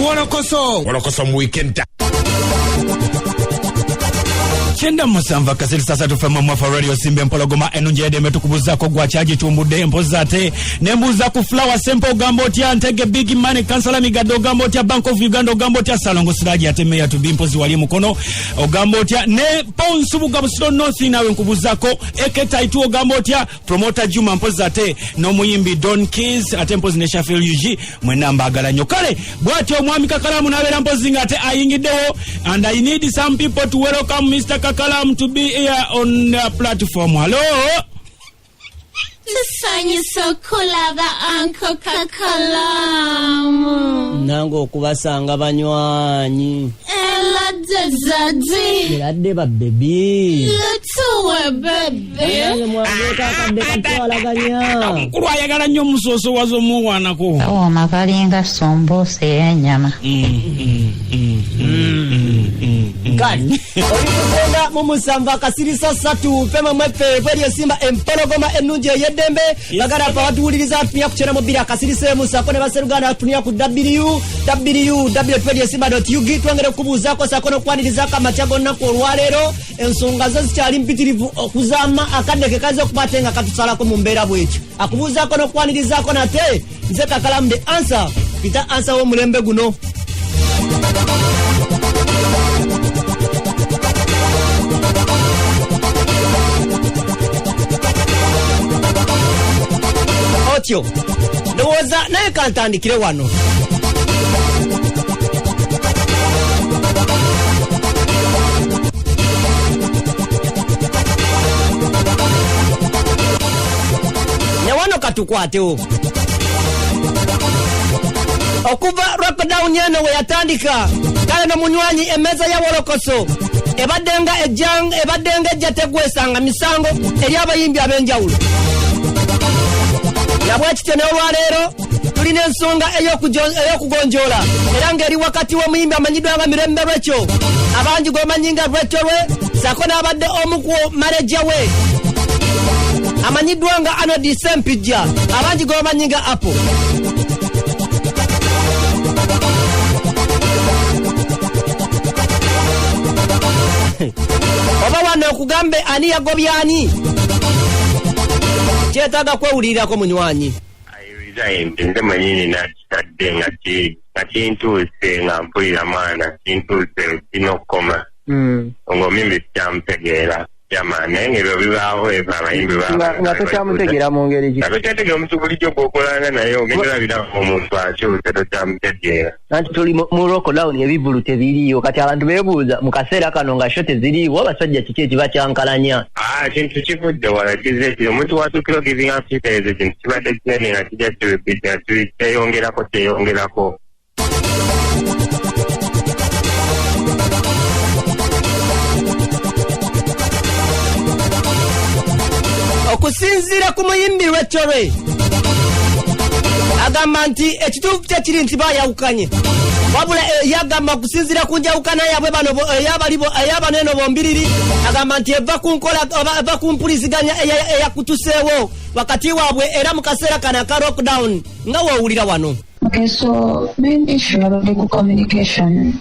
Wolokoso. Wolokoso mu weekend. 97 akasiri sasa tufe mwafa radio Simba Empologoma enungi edembe tukubuzaako gwa kyagitumbudde empozi ate nembuuza ku Flower Semple ogamba otya Ntege Big Money Kansala Migadde ogamba otya Bank of Uganda ogamba otya Salongo Siraji ate Meya to be mpozi wali mukono ogamba otya ne Paul Nsubuga Busiro North nawe nkubuzaako Eketaitu ogamba otya Promoter Juma mpozi ate n'omuyimbi Don Keys ate mpozi ne Shafil UG mwenna mbaagala nnyo. Kale bw'atyo omwami Kakalamu n'abeera mpozi nga ate ayingiddewo, and I need some people to welcome Mr. Kakalamu to be here on the platform. Hello. Tusanyusa okulaba Uncle Kakalamu. Nange okubasanga banywanyi. Eladde zadi. Eladde ba baby. Lutuwe bebe. Nange mwangeeko akadde katwalaganya. Omukulu ayagala nnyo omusoosowaza omuwaanako. Kawooma kalinga sumbuusa ey'ennyama. Kale oli kugenda mu musanvu akasirisa ssatu fema mweffe bweri esimba empologoma ennungi ey'eddembe. Bagala ffe abatuwuliriza atunia ku 92 akasirisa emu ssaako ne baseruganda atunia ku www.esimba.ug. Twongere okubuuzaako ssaako n'okwanirizaako amakya g'olunaku olwaleero. Ensonga zo zikyali mpitirivu okuzaama akadde ke kaza okuba ate nga katusalako mu mbeera bwetyo. Akubuuzaako n'okwanirizaako nate nze Kakalamu the answer Peter answer w'omulembe guno. Otyo ndowooza naye kantandikire wano. Newano katukwatewo okuva lockdown eno we yatandika. Kale no munywanyi emmeeza ya Wolokoso ebaddenga ebaddenga ejja tegwesanga misango eri abayimbi ab'enjawulo. Nabwekityo n'olwaleero tulina ensonga ey'okugonjoola era ng'eri wakati w'omuyimbi amanyiddwa nga Mirembe Lwekyo, abangi gwemanyi nga Lwekyo lwe, ssaako n'abadde omu ku manager we amanyiddwa nga Arnold Sempijja, abangi gwebamanyi nga Apple. Oba wano okugambe ani yagobye ani kyetaaga kwewulirirako munywanyi. I resigned. Nze mwennyini nakitadde nga kintuuse nga mpulira mwana kintuuse kirina okukoma. Ng'omuyimbi sikyamutegeera. Jama, naye ng'ebyo bibaawo ebyo abayimbi Nga tokyamutegeera mu ngeri ki? Nga tokyategeera omuntu bulijjo gw'okolanga naye ogenda olabira omuntu akyuse tokyamutegeera. Anti tuli mu lockdown, ebivvulu tebiriiwo. Kati abantu beebuuza mu kaseera kano nga show teziriiwo abasajja kiki ekiba kyankalanya? Ah, ekintu kivudde wala kize kiri omuntu watuukira ogiving up kitegeeza ekintu kibadde kinene nga kijja kirepeat kyeyongerako kyeyongerako. Okusinziira ku muyimbi Lwekyo agamba nti ekituufu kye kiri nti bayawukanye, wabula yagamba okusinziira ku njawukana yaabwe bano ey'abano eno bombiriri, agamba nti eva ku nkola oba eva ku mpuliziganya eyakutuseewo wakati waabwe era mu kaseera kano aka lockdown nga woowulira wano. Okay, so main issue yabadde ku communication.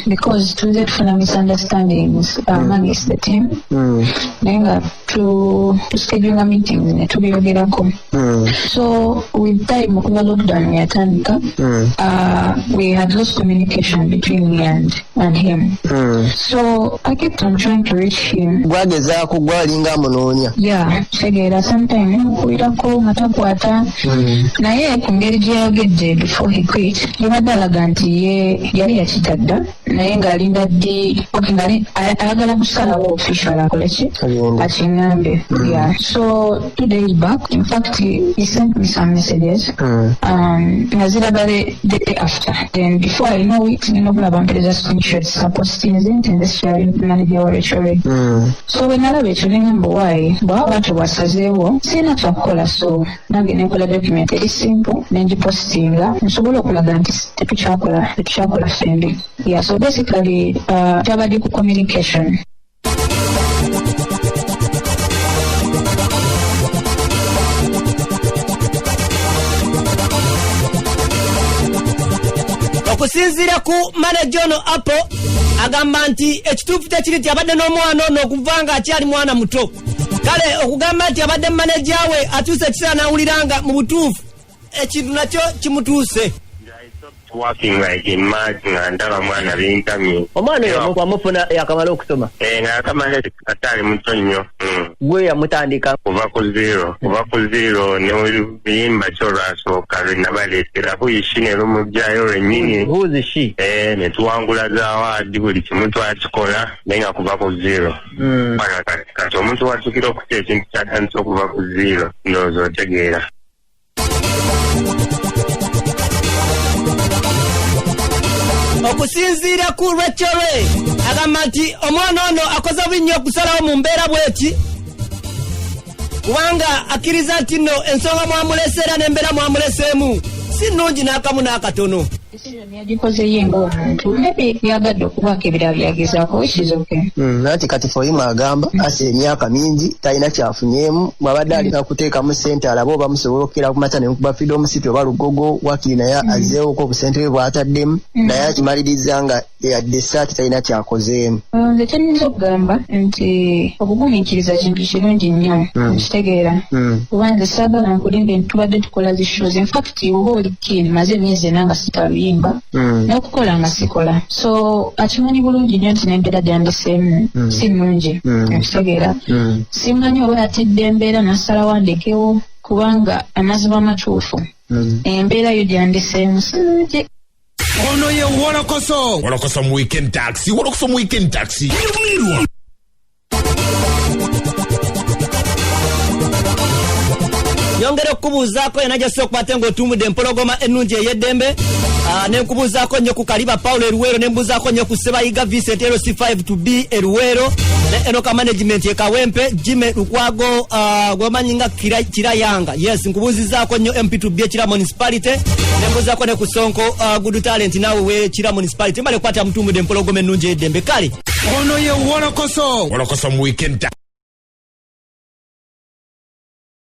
Because tuzze tufuna misunderstandings amongst the team. Naye nga tu schedulinga meetings ne tubyogerako. So with time okuva lockdown yatandika, we had lost communication between me and him. So I kept on trying to reach him. Gwagezaako gwalinga amunoonya. Yeah, kitegeera sometime nemukubirako nga takwata. Naye ku ngeri gye yayogedde before he quit, yabadde alaga nti ye yali yakitadda naye ng'alinda ddi, okay, ng'ali ayagala kusalawo official akole ki Agende. Akiŋŋambe. Yeah. So 2 days back, in fact, he sent me some messages. Nga ziraga the day after. Then before I know it, ngenda okulaba mpereza screenshots apostinze nti nze sikyali manager wa Rachel Ray. So bwe nalaba ekyo ne ŋŋamba why bw'aba bw'atyo bw'asazeewo sirina kyakukola, so nange ne nkola document eri simple ne ngipostinga nsobole okulaga nti tetukyakola ffembi. Yeah, so basically kyabadde ku communication. Okusinziira ku manager ono Apple, agamba nti ekituufu tekiri nti abadde n'omwana ono okuva nga akyali mwana muto. Kale okugamba nti abadde manager we, atuuse ekiseera n'awulira nga mu butuufu ekintu nakyo kimutuuse. Working like in March nga ndaba mwana bintamye. Omwana oyo wamufuna yakamala okusoma? Eh, nga yakamala, ataali muto nnyo. Gwe yamutandika? Kuva ku zero, kuva ku zero, ne luyimba ki olwasooka lwe nabaleetera, huishi, ne lumugjayo lwennyini. Who's she? Eh, ne tuwangula za award, buli kimu twakikola, naye nga kuva ku zero. Paka kati omuntu watukira okutya ekintu kyatandise okuva ku zero, ndowooza otegeera. Okusinziira ku Rachel Ray, agamba nti omwana ono akoze bubi nnyo okusalawo mu mbeera bweti, kubanga akkiriza nti nno ensonga mwamuleseera n'embeera mwamuleseemu si nnungi n'akamu n'akatono. Decision yagikoze ye ng'omuntu, maybe yagadde okubaako ebirala byagezaako, which is okay. Anti kati Foyimu agamba asa emyaka mingi talina kyafunyeemu, bw'abadde alina kuteekamu ssente alabe oba musobola okukera ku makya ne mukuba Freedom City oba Lugogo, wakiri naye azzeewoko obusente bwe bw'ataddemu, naye akimaliriza nga yadde essaati talina kyakozeemu. Nze kyenyinza okugamba nti obugumiikiriza kintu kirungi nnyo. Nkitegeera, kuba nze saagala nkulimbe nti tubadde tukola zi shows. In fact, oba oli keen, maze emyezi 4 nga sita luyimba n'okukola nga sikola, so akimanyi bulungi nnyo nti n'embeera gyandeseemu si nnungi. Nkitegeera. Simanyi oba yatidde embeera n'asalawo andekewo, kubanga amazima amatuufu, embeera yo gyandeseemu si nnungi. Ono ye Wolokoso. Wolokoso mu Weekend Taxi, Wolokoso mu Weekend Taxi. Nyumirwa. Nyongera okukubuuzaako yena gyose okuba ng'otumudde empologoma ennungi ey'eddembe. Nenkubuuzaako nnyo ku Kaliba Paulo eruweero, nembuuzaako nnyo ku Sebayiga Vincent LC5 to B eruweero, ne Enoka Management ekawempe, Jime Lukwago, gwemanyi nga Kirayanga. Yes, nkubuuzizaako nnyo MP2B ekira municipality, nembuuzaako ne ku Sonko, Good Talent, naawe we Kira municipality. Mbale kukwata mutumudde empologoma ennungi ey'eddembe. Kale Ono ye Wolokoso. Wolokoso mu Weekend Taxi.